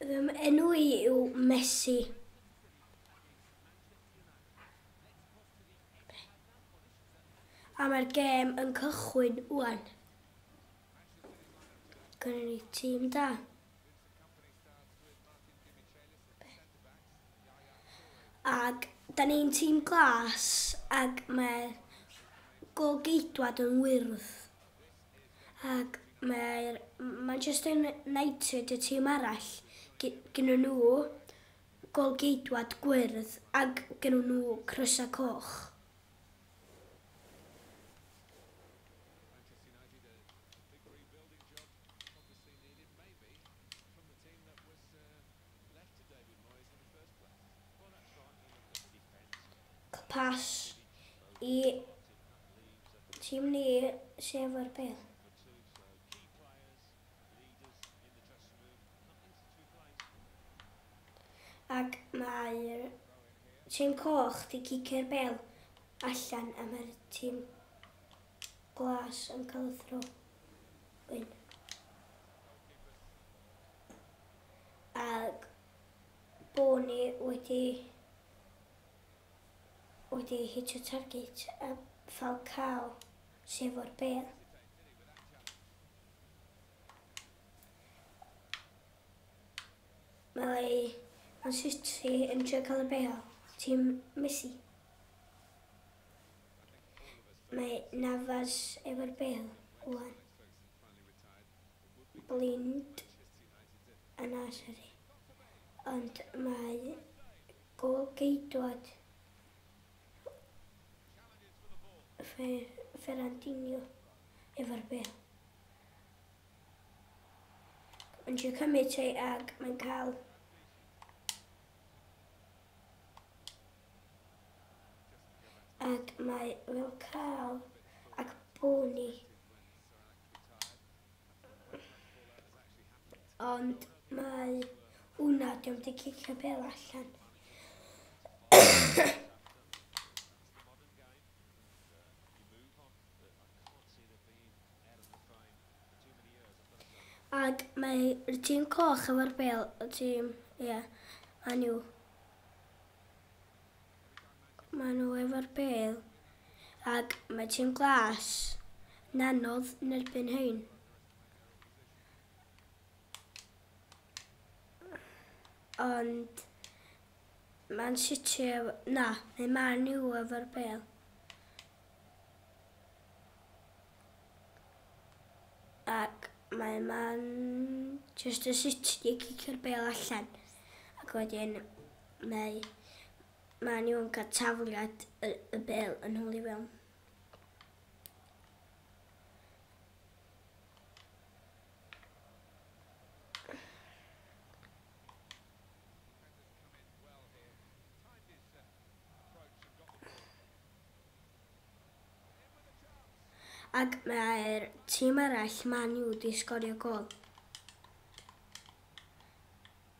Fy enw i yw Messi. A mae'r gêm yn cychwyn wan. Gynnon ni tîm da. Ac da ni'n tîm glas ac mae golgeidwad yn wyrdd. Ac mae'r Manchester United, y tîm arall, gynnon nhw golgeidwad gwyrdd ac gynnon nhw crysau coch. Pas i tîm ni sef o'r bel. Ac mae'r tîm coch di cicio'r bel allan a mae'r tîm glas yn cael y throw in. Ac Bony wedi hitio target a Falcao sef o'r bel. Mae Man City yn trio cael y bel. Tîm Messi. Mae Navas efo'r bel wan. Blind yna, sori. Ond mae gôl-geidwad Fernandinho efo'r bel. Mae'n trio cymryd ti ac mae'n cael ac mae fel cael ac Bony. Ond mae hwnna, diolch wedi cicio bel allan. Ac mae'r tîm coch efo'r bel, y tîm, ie, yeah, Man U. Maen nhw efo'r bel. Ac mae tîm glas yn anodd yn erbyn hyn. Ond Man City, na, mae Man U efo'r bel. Ac mae Manchester City wedi cicio'r bel allan. Ac wedyn mae Man U'n cael tafliad y, y bel yn ôl i fewn. Ac mae'r tîm arall, Man U, di sgorio gol.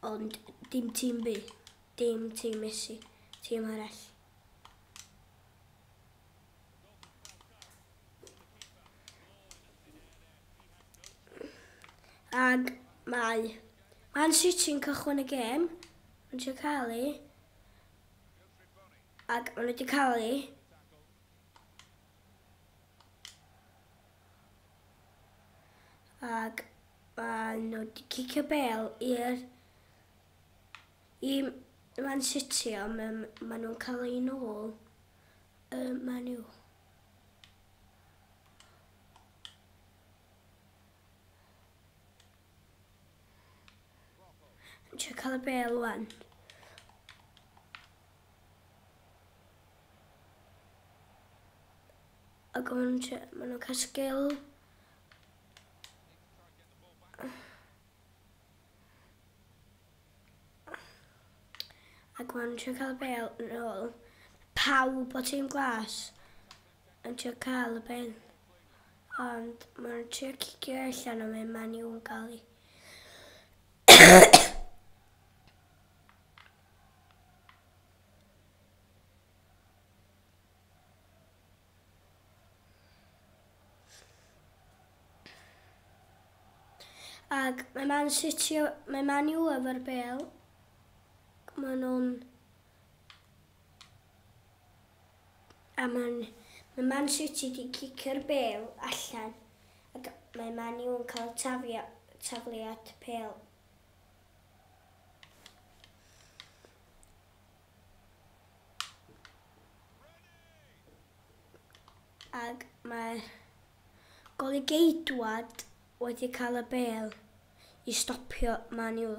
Ond dim tîm B, dim tîm Messi, tîm arall. Ac mae Man City'n cychwyn y gêm. Mae'n trio cael ei. Ac maen nhw wedi cael ei. Ac maen nhw wedi cicio bel i'r i Man City, ond maen ma nhw'n cael ei nôl y Man U. Yn trio cael y bel wan. Ac maen nhw'n cael sgil. Ac maen nhw'n trio cael y bel yn ôl. Pawb o tîm glas yn trio cael y bel. Ond maen nhw'n trio cicio allan ond mae Man U'n cael ei. Ac mae Man City, mae Man U efo'r bêl. Maen nhw'n... A mae'n, mae Man City di cicio'r bêl allan. Ac mae Man U yn cael tafliad pêl. Ac mae'r golygeidwad wedi cael y bêl i stopio Man U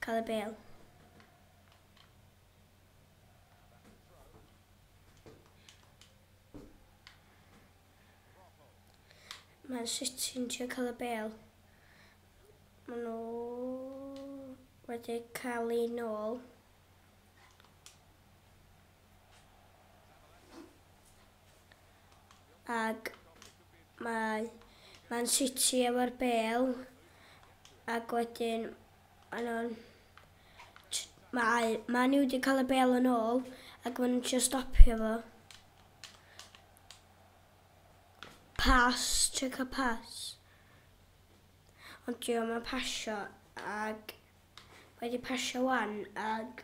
cael y bêl. Man City'n trio cael y bêl. Maen nhw wedi cael ei nôl. Ac mae Man City efo'r bêl ac wedyn maen nhw'n mae Man U wedi cael y bêl yn ôl ac maen nhw'n trio stopio fo. Pas, trio cael pas. Ond dio mae'n pasio ac wedi pasio wan ac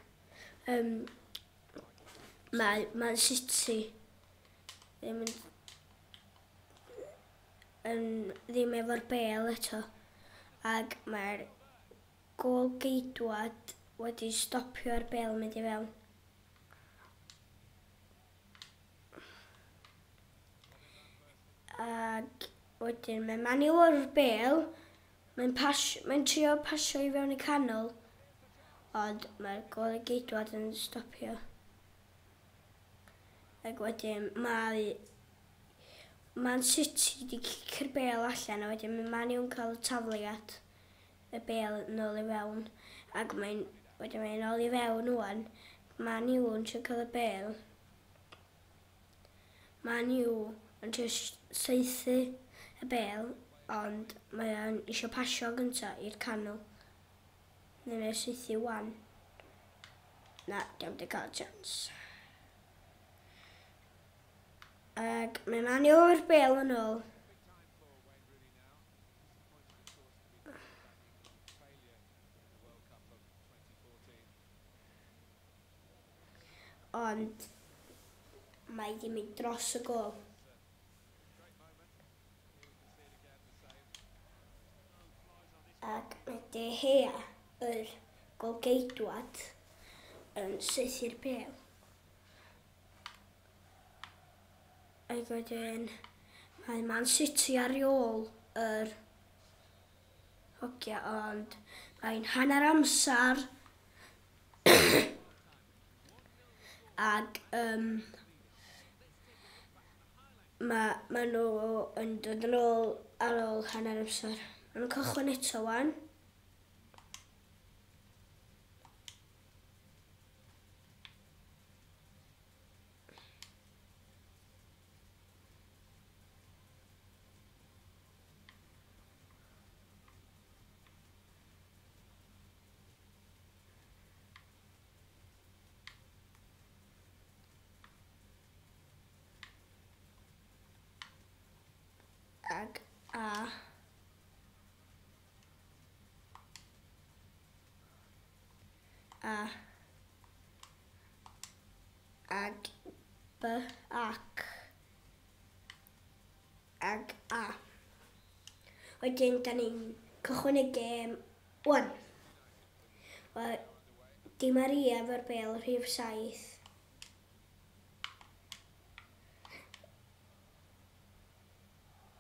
mae Man City ddim yn ddim efo'r bêl eto ac mae'r gôl-geidwad wedi stopio'r bêl mynd i fewn. Ac wedyn mae Man U o'r bêl, mae'n mae'n trio pasio i fewn i canol, ond mae'r gôl-geidwad yn stopio. Ac wedyn mae Man City wedi cicio'r bêl allan a wedyn mae Man U'n cael y tafliad y bêl nôl i fewn ac mae'n wedyn mae'n nôl i fewn ŵan. Man U yn trio cael y bêl. Man U yn trio saethu y bêl ond mae o'n isio pasio gynta i'r canol. Neu mae'n saethu wan. Na, diolch wedi cael chance. Ac mae Man U o'r bêl yn ôl. Big time for Wayne Rooney now. Disappointed, of course, to be the failure in the World Cup of 2014. Ond mae di mynd dros y gôl. Great moment. Here we can see it again, the save. Ac mae De Gea, yr golgeidwad, yn saethu'r bêl. Ac wedyn mae Man City ar ôl yr hogia, ond mae'n hanner amser ac ma nhw yn dod yn ôl ar ôl hanner amser. Maen nhw'n cychwyn eto wan. Ag A. A. Ag B. Ac. Ag A. Wedyn, da ni'n cychwyn y gêm 'wan. Wel, Di Maria efo'r bêl, rhif 7.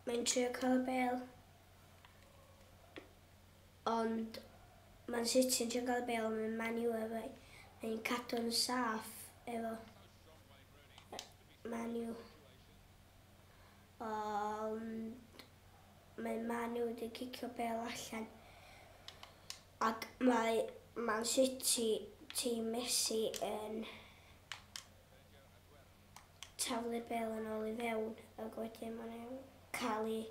Mae'n trio cael y bêl. Ond Man City yn trio cael y bêl, ond mae Man U efo. Mae'n cadw'n saff efo Man U. Ond mae Man U wedi cicio bêl allan. Ac mae Man City, tîm Messi, yn taflu'r bêl yn ôl i fewn ac wedyn maen nhw'n cael ei,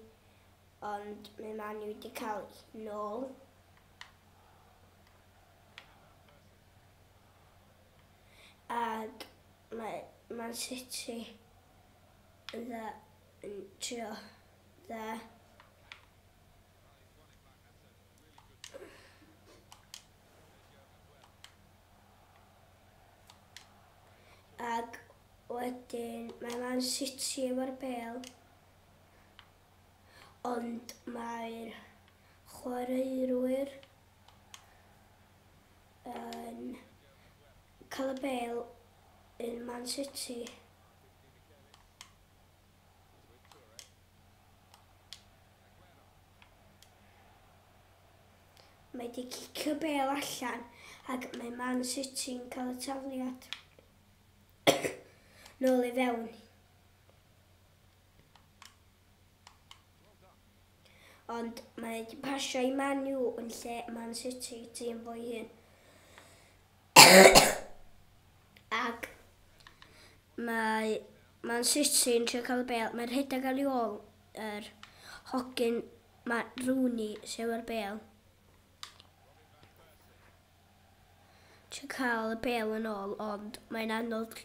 ond mae Man U wedi cael ei nôl. Ac mae Man City yn trio dde. Wedyn mae Man City efo'r bêl. Ond mae'r chwaraewyr yn cael y bêl yn Man City. Mae wedi cicio bêl allan ac mae Man City'n cael y tafliad nôl i fewn. Ond mae wedi pasio i Man U yn lle Man City, tîm fo ei hun. Ac mae Man City yn trio cael y bêl. Mae'n rhedeg ar ei ôl yr hogyn, mae Rooney sydd efo'r bêl. Trio cael y bêl yn ôl, ond mae'n anodd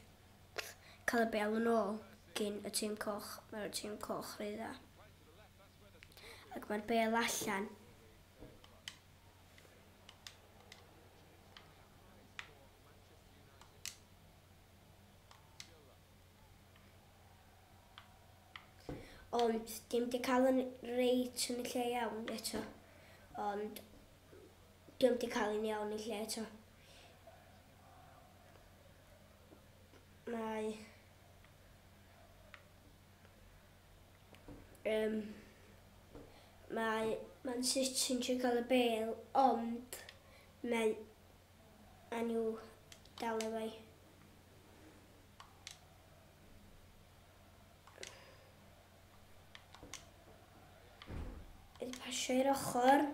cael y bêl yn ôl gyn y tîm coch. Mae'r tîm coch rhy dda. Ac mae'r bêl allan. Ond dim di cael yn reit yn y lle iawn eto. Ond dim di cael yn iawn yn lle eto. Mae mae Man City'n trio cael y bêl, ond mae Man U dal efo hi. Wedi pasio i'r ochr.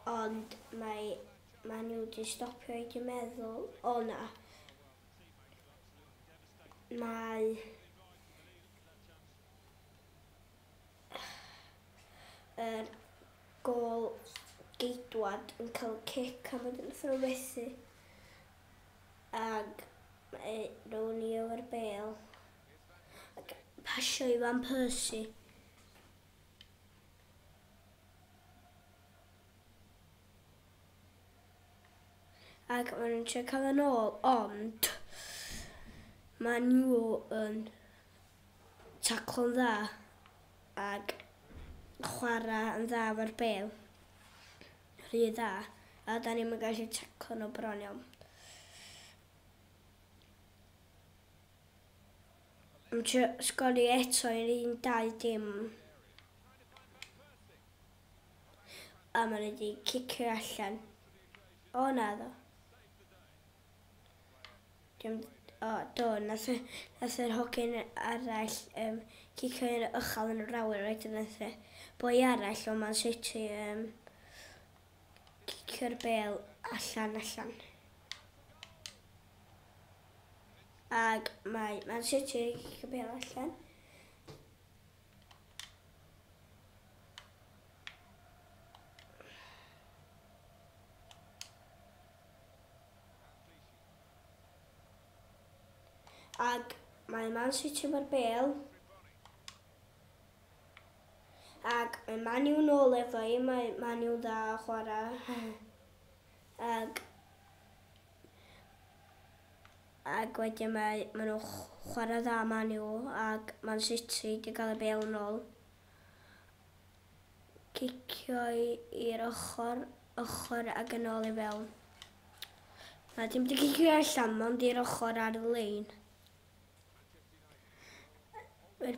Ond mae Man U wedi stopio i dwi'n meddwl. O na. Mae yr gôl geidwad yn cael cic am wedyn wnaethon nhw methu. Ac mae Rooney efo'r bêl. Ac pasio i Van Persie. Ac maen nhw'n trio cael yn ôl, ond maen nhw yn taclo'n dda ac chwarae yn dda efo'r bêl. Rhy dda. A da ni'n gallu taclo nhw bron iawn. Mae'n trio sgori eto i'r 1-2 dim. A maen nhw wedi cicio allan. O na ddo. Dim, o, do, nath yr hogyn arall cicio yn uchel yn yr awyr, wedyn nath y boi arall o Man City cicio'r bêl allan. Ac mae Man City wedi cicio bêl allan. Ac mae Man City efo'r bêl. Ac mae Man U nôl efo hi, mae Man U dda chwarae. Ac wedyn mae nhw chwarae dda Man U ac Man City wedi cael y bêl yn ôl. Cicio i'r ochr ac yn ôl i fewn. Na, dim wedi cicio allan, ond i'r ochr ar y lein. Mae'r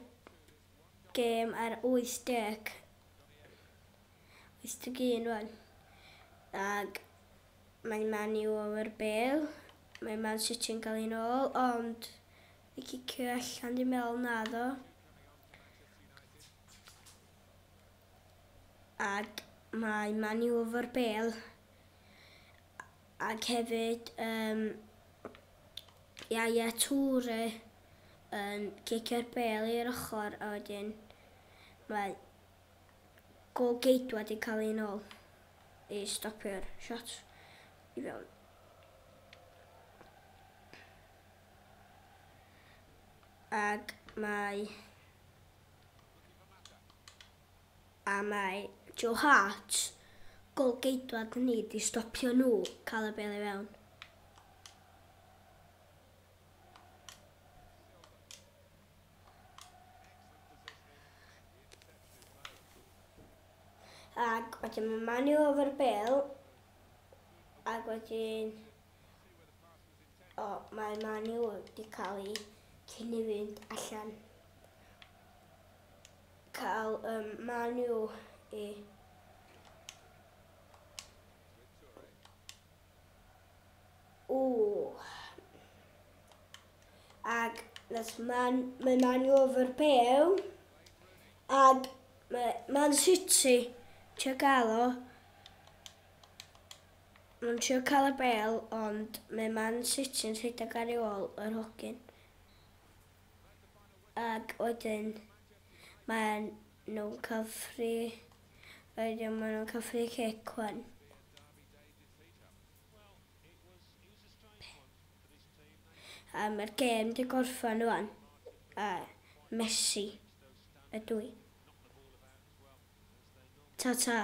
gêm ar 80. 81 rwan. Ac mae Man U efo'r bêl. Mae Man City'n cael ei nôl, ond i cicio allan dwi'n meddwl na ddo. Ac mae Man U efo'r bêl. Ac hefyd Yaya Toure yn cicio'r bêl i'r ochr a wedyn mae gôl geidwad i cael ei nôl i stopio'r shot i fewn. Ac mae A mae Joe Hart, golgeidwad ni, di stopio nhw cael y bel i fewn. Ac wedyn mae Man U efo'r bel. Ac wedyn, o, mae Man U wedi cael ei cyn i fynd allan. Cael Man U i. O. Ac nath Man, mae Man U efo'r bel. Ac mae Man City trio gael o. Mae'n trio cael y bel, ond mae Man City yn rhedeg ar ei ôl yr hogyn. Ac wedyn mae'n nhw'n cael free, wedyn maen nhw'n cael free kick wan. A mae'r gêm di gorffan wan. A Messi ydw i. Ta ta.